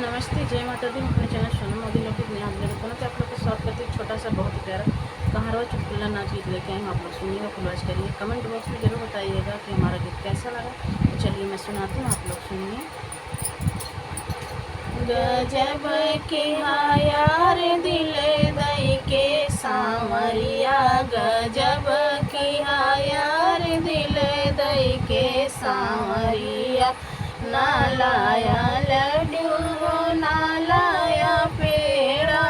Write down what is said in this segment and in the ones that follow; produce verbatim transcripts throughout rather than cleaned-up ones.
नमस्ते, जय माता दी। हम अपने चैनल सोनम मोदी लौकिक में आप लोगों के स्वागत करते हैं। छोटा सा बहुत ही प्यारा कहारवा चुटकुला नाच गीत लेके आए हैं, आप लोग सुनिएगा, फुलवाज करिए। कमेंट बॉक्स में जरूर बताइएगा कि हमारा गीत कैसा लगा। तो चलिए मैं सुनाती हूँ, आप लोग सुनिए। गजब किहा यार दिल दई के सांवरिया, गजब किहा यार दिल दई के सांवरिया। ना लाया लड्डू हो, ना लाया पेड़ा,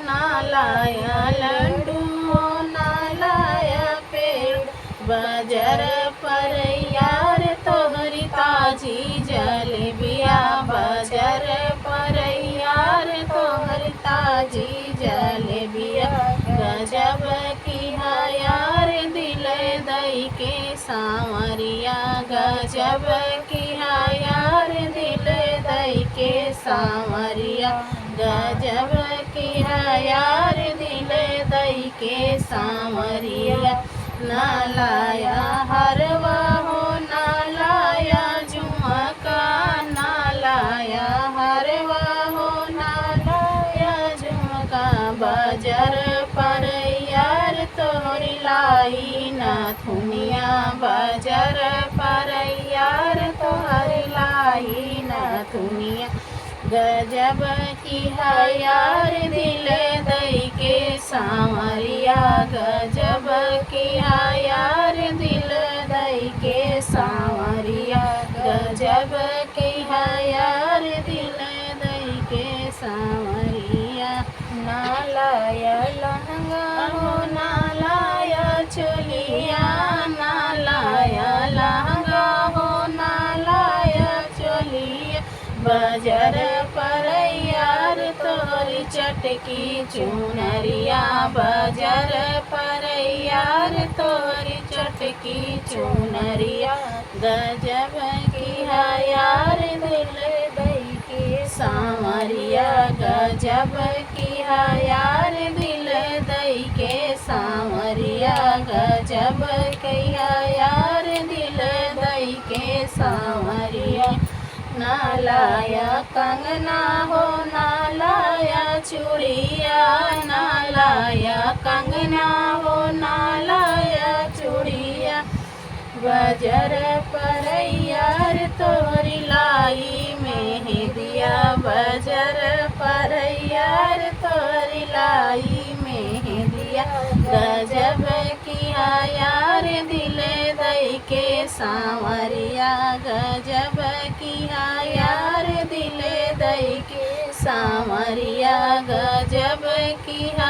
ना लाया लड्डू हो, ना लाया पेड़ा। बजर पर यार तोहरी ताजी जलेबिया, बजर पर यार तोहरी ताजी जलेबिया। गजब किहा यार दिल दई के सांवरिया, गजब किहा यार दिल दई के सांवरिया। गजब किहा यार दिल दई के सांवरिया। ना लाया हरवा हो, ना लाया झुमका, ना लाया हरवा हो, ना लाया झुमका। बजर पर यार तोहरी लाई नथुनिया, बजर पर यार तोहरी लाई नथुनिया। गजब किहा यार दिल दई के सांवरिया, गजब किहा यार दिल दई के सांवरिया। गजब किहा यार दिल दई के सांवरिया। ना लाया लहंगा हो, ना लाया चोलिया, ना लाया लहंगा हो, ना लाया चोलिया। बजर पर यार तोहरी चटकी चुनरिया, बजर पर यार तोहरी चटकी चुनरिया। गजब किहा यार दिल दई के सांवरिया, गजब किहा यार दिल दई के सांवरिया। गजब किहा यार दिल दई के सांवरिया। ना लाया कंगना हो, ना लाया चूड़िया, ना लाया कंगना हो, ना लाया चूड़िया। बजर पर यार तोहरी लाई मेहंदिया, बजर पर यार तोहरी लाई मेहंदिया। गजब किहा यार दिल दई के सांवरिया, गजब किहा यार दिल दई के सांवरिया। गजब किहा